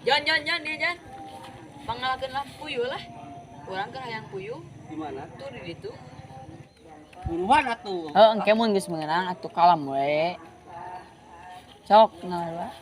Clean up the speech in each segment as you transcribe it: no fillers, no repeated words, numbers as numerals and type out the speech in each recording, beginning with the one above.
Jan jan jan dia jan. Pangalakeun lah puyuh lah. Urang keur hayang puyuh Di mana? Tuh di ditu. Buruan atuh. Heuh, engke mun geus meunang atuh kalem we. Sok nah.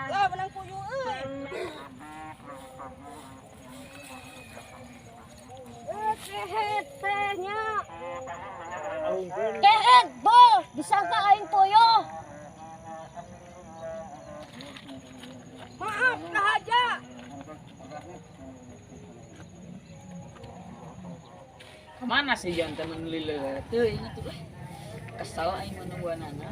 Lah menang puyuh euy. Eh, kehet teh nya. Kehet bol, disangka aing puyuh. Maaf kahaja. Kemana sih Jan temen lila teuing atuh lah. Kesal aing menungguanana.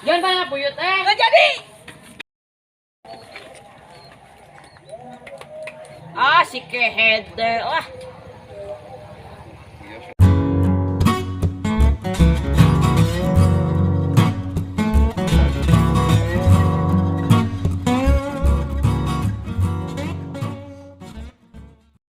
Jan mana puyuh teh? Nggak jadi. Ah si kehed teh lah.